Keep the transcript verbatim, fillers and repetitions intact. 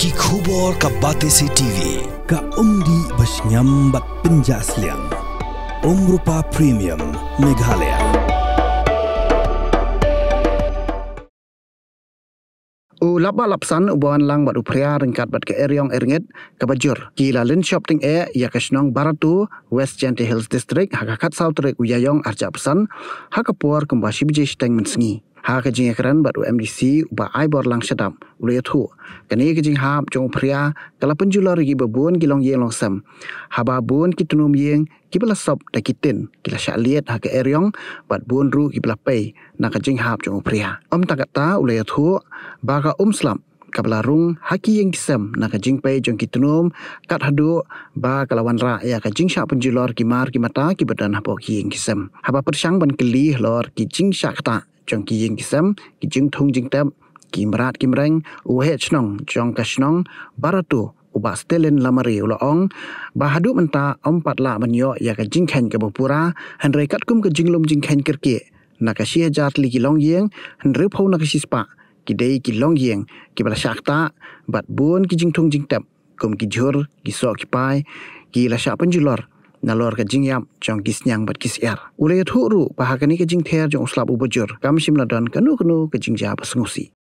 Ki khubor ka Batesi T V. Ka umdih ba shngiam bad pynjah sliang. Umrupa Premium Meghalaya. U Lapbah Lapsan uba wan lang bad u Phria ryngkat bad ka eriong erngit kaba jur ki la lynshop tyngeh ïa ka shnong Baratu, West Jaintia Hills District ha ka khatsaw tarik u Ïaïong arhajar arphew san ha ka por kumba shi baje shiteng mynsngi. Ha ka jingïakren bad u M D C u Bah Aibor Langshadap u la ïathuh kane ka jinghap jong u Phria ka la pynjulor ïa kiba bun ki longïing longsem. Haba bun ki tnum ïing kiba la sop da ki tin ki la shah liat ha ka eriong bad bun ruh kiba la pei na ka jinghap jong u Phria. Ym tang katta u la ïathuh ba ka um slap kaba la rung ha ki ïing ki sem na ka jingpei jong ki tnum kat haduh ba ka la wanrah ïa ka jingshah pynjulor ki mar ki mata kiba don hapoh ki ïing ki sem. Haba pyrshang ban kylli halor ki jingshah ktah jong ki ïing ki sem, ki jingthung jingtep, ki mrad ki mreng, u waheh shnong jong ka shnong Baratu u Bah Stelin Lamare u la ong ba haduh mynta ym pat lah ban ïoh ïa ka jingkheiñ kaba pura, hynrei katkum ka jinglum jingkheiñ kyrkieh na ka shi hajar tylli ki longïing, hynriewphew na ka shispah ki dei ki longïing kiba la shah ktah bad bun ki jingthung jingtep kum ki jhur, ki soh ki pai ki la shah pynjulor nalor ka jingïap jong ki sniang bad ki syiar. U la ïathuh ruh ba ha kane ka jingther jong u slap uba jur kam shym la don kano kano ka jingjia ba sngewsih.